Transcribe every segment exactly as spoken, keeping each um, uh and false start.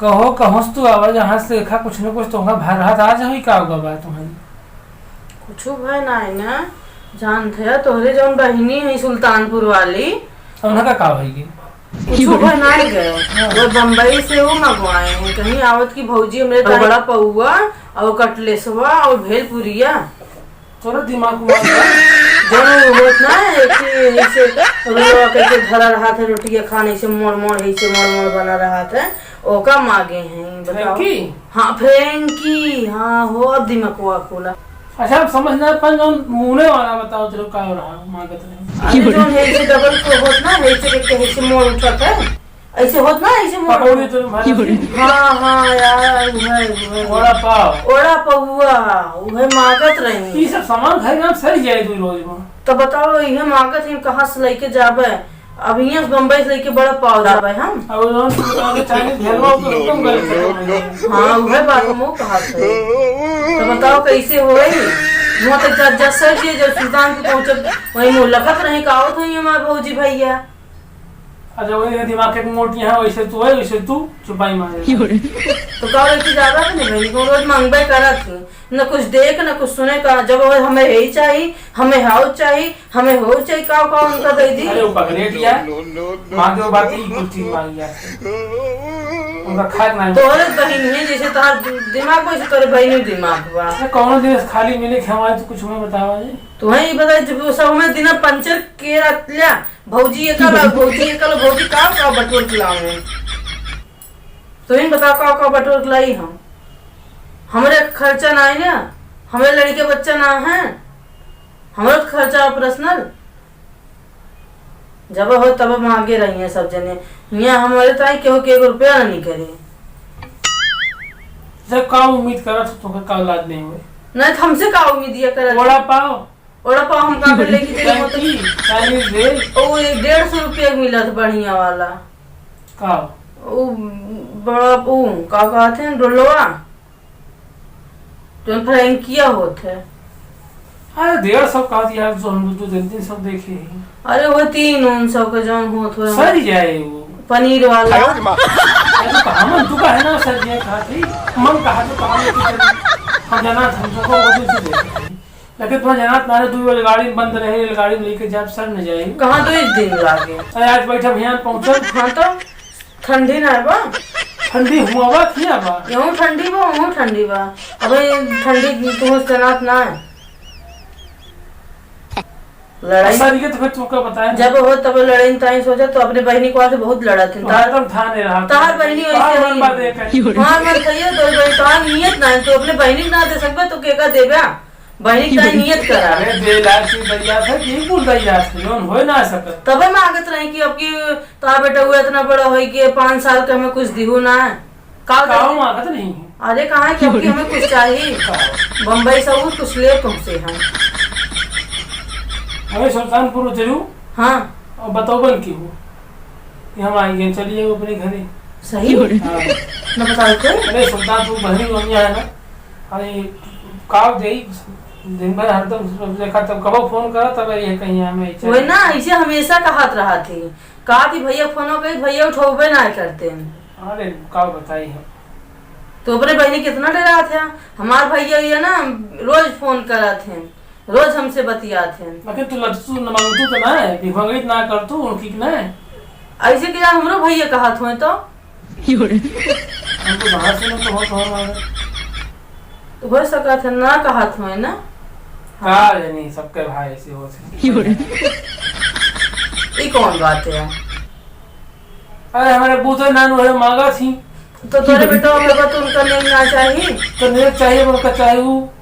कहो, कहोस तू आवा, जहाँ से देखा कुछ न कुछ तोहका भर हाथ आज हुई का होगा बात तुम्हारी? कुछ भय ना है ना, जानत है तोहरे जौन बहिनी है सुल्तानपुर वाली, उनका का होई गी? कुछ भय ना है गए। हाँ। वो बम्बई से वो मंगवाए हैं, कहीं आवत की भौजी हमरे तो बड़ा पौआ और कटलेसवा और भेलपुरिया। तोरा दिमाग में जौन होत ना, ऐसे, ऐसे रोलवा कैसे धरा रहत है, रोटिया खान ऐसे मोड़ मोड़, ऐसे मोड़ मोड़ बना रहत है, ओका मांगे हैं, बताओ। फ्रैंकी? हाँ, फ्रैंकी, हाँ, हो, अब दिमागवा खुला। अच्छा, अब समझ ना पाए, जौन मुने वाला बताओ, तेरे का हो रहा, मांगत रहे। अरे, जौन है, ऐसे डबल को होत ना, ऐसे करके ऐसे मोड़ उठत है। ऐसे होत ना, ऐसे मोड़। पकौड़ी तो तुम्हारी। हाँ, हाँ, यार, उहे, उहे। वड़ा पाव। वड़ा पौआ, उहे मांगत रही। ई सब सामान खाए ना, सर जाए दू रोज में। तो बताओ, इहे मांगत ही, कहाँ से लेके जाबे? अब यहाँ से बम्बई से लेके वड़ा पाव जाबे हम। अब उन्होंने तो कहा कि चाइनीज भेलवा तो एकदम गलत है। हाँ, उहे बात हम वो कहा थे। तो बताओ, कैसे होई? वहाँ तक जा, जा सर जी, जब सुल्तान के पहुँचब, वहीं मुँह लखत रही, का आवत हुई हमारे भौजी भैया। अच्छा, वही है, दिमाग के मोट यहाँ, वैसे तू है, वैसे तू चुपाई मारे। तो का, वैसे ज्यादा तो नहीं भाई, वो रोज मंगबे करत है, न कुछ देख, न कुछ सुने का। जब वो हमें यही चाहिए, हमें हाउ चाहिए, हमें हो चाहिए, का, का उनका दे दी। अरे, वो पकड़े दिया, मांगे वो बात ही कुछ चीज मांगी जाती। उनका खाए ना। तोहरे बहिन है, जैसे तोहर दिमाग, वैसे तोहरे बहिन दिमाग बा। अरे, कौनो दिन खाली मिले, खवाए तो कुछ हमें बतावा जी। तो वही बताई, जब वो सब हमें दिन पंचर के रात लिया, भौजी ये का ला, भौजी ये का ला, भौजी का, का बटोर के लावे? तुम ही बताओ, का, का बटोर के लाई हम? हमरे खर्चा ना है ना, हमरे लड़के बच्चा ना है, हमरो तो खर्चा है पर्सनल। जब हो तब मांगे रही हैं सब जने, यहाँ हमारे ताई केहू के एक रुपया ना निकले। जब का उम्मीद करत हो, तोके का औलाद नहीं हुए? नहीं, तो हमसे का उम्मीद ये करत? वड़ा पाव। वड़ा पाव हम का कर लेके जाई, वो तो फ्रैंकी, चाइनीज भेल। ओ, ये डेढ़ सौ रुपया के मिलत बढ़िया वाला। का? ओ, बड़ा, ओ, का कहते हैं, डोलवा, जो फ्रैंकिया होत है। अरे, डेढ़ सौ का दिया, जो हम दो तीन, तीन सौ देखे हैं। अरे, वो तीन उन सौ के जौन होत हो। सर जाए वो। पनीर वाला। अरे, तो हम, तू का है ना, सर जाए खाती। मन कहा तो काम लेके चली। हम जाना था, हम तो को वो दिन से देखे हैं। लेकिन तुम्हें जनात नारे दू रेलगाड़ी में बंद रहे, रेलगाड़ी में लेके जाब सर न जाए। कहाँ तो एक दिन लागे। अरे आज बैठा भैया पहुँचल। हाँ तो ठंडी ना बा। ठंडी हुआ बा, किया बा? यहूँ ठंडी बा, वहूँ ठंडी बा। अबे ठंडी तुम जनात ना है। लड़ाई सर, ये तो फिर तुमका बताया ना। जब हो तब लड़ाई ताई सोचा तो अपने बहिनी को आके बहुत लड़त है। तो हरदम थाने रहा। तहार बहिनी वैसे तहार मन रही। बात एक है। हाँ, मन सही है, तो बहिनी तहार नियत ना है, तो अपने बहिनी के ना दे सकबे तो केका देबे? बहिनी का नियत करा। अरे, दे लायक चीज दैया था, कि कुल दैया था, जौन होए ना सकत। तबे मांगत रहे कि अब की तोहार बेटा हुआ इतना बड़ा होई कि पाँच साल के हमें कुछ दिहू ना। का काहो दे-, मांगत नहीं? अरे, कहाँ है कि अब की हमें कुछ चाहिए? का? बम्बई से वो कुछ ले तुमसे हम। अरे, सुल्तानपुर उतरू। हाँ। और बताओ बन की हो? कि हम आएंगे, चलिए अपने घरे। सही? हाँ। न बताओ तो। अरे, सुल्तानपुर बहनी वहनी है ना। अरे, का देई, दिन भर हरदम देखा, तब कबो फोन करा, तब ये कहीं हमें चल। वही ना, ऐसे हमेशा कहत रहा थी। कहा थी, "भैया फोन हो गई," भैया उठौबे ना करते हैं। अरे, का बताई हम। तो अपने बहिनी कितना डरात है। हमार भैया ये ना रोज फोन करत हैं, रोज हमसे बतियात हैं। लेकिन तू लड़तू न मांगतू तो ना है, भिखमंगई ना करतू, उनकी ना है। ऐसे कि यार हमरो भैया कहत होए तो। हम तो बाहर से ना तो हो, तो हमारे तो हो सकत है, ना कहत होए ना। का जानी, सबके भाई ऐसे होत है। ई कौन बात है? अरे, हमारे बूते नान वही मांगा थी। तो तोरे बेटा होगा तो उनका नेग ना चाहिए? तो नेग चाहिए, उनका चाहिए वो।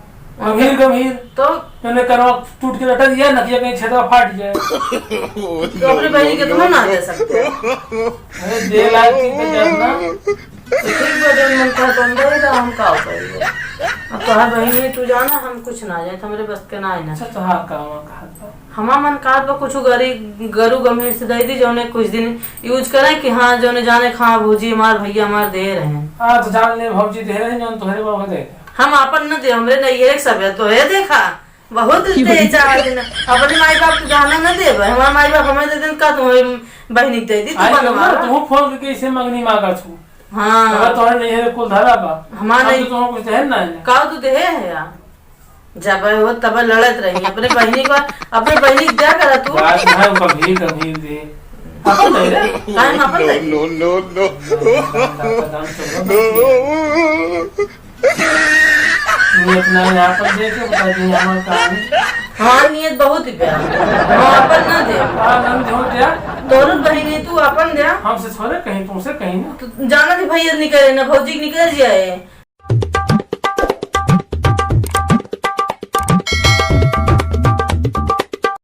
गंभीर, गंभीर। तो? मैंने करवा टूट के लटक दिया, नकिया कहीं छेदा फाट जाए। तो अपने बहनी के तुम ना दे सकते? अरे, दे लायक चीज तो जान ना। तो ठीक बा, जौन मन कहत हम दे दा, हम का करिए? अब तोहार बहिनी है, तू जाना, हम कुछ ना जाए, हमरे बस के ना है ना। अच्छा, तोहार का मन कहत बा? हमार मन कहत बा, कुछ गरी-, गरू गंभीर से दे दी, जौने कुछ दिन यूज करे कि हाँ, जौने जाने कि हाँ, भौजी हमार, भैया हमार दे रहे हैं। हाँ, तो जान ले, भौजी दे रहे हैं, जौन तोहरे बाबा दे रहे हैं। हम आपन न दे, हमरे नैहरे के सब है, तो है देखा, बहुत दे चाहत ना। अपने माई बाप के गहना न देबे, हमार माई बाप हमें दे देन, का तुम्हें बहिनी के दे दी, तू आई बनवा ना, ला। तू फोन करके इसे मंगनी मांगा छू। हाँ। तब तोहरे नहीं है कुल धरा बा। हमार हम नहीं। तो तुमको कुछ देहन ना है। का तू देहे है यार? जब हो तब लड़त रही अपने बहिनी को, अपने बहिनी के द्या करा तू। बात ना है, कभी, कभी दे। अपन दे रे। काहे में अपन दे? No, no, no, no। दादा, दादा, दादा, चलो। नियत ना है, अपन दे के बता दी हमार कहानी। हाँ, नियत बहुत ही प्यार। हाँ, अपन ना दे। हाँ, हम दे हो द्या। तोर बहिनी तू अपन द्या। हमसे थोड़े कहीं, तुमसे कहीं ना। तो जाना थी भैया निकले ना, भौजी के निकल जाए।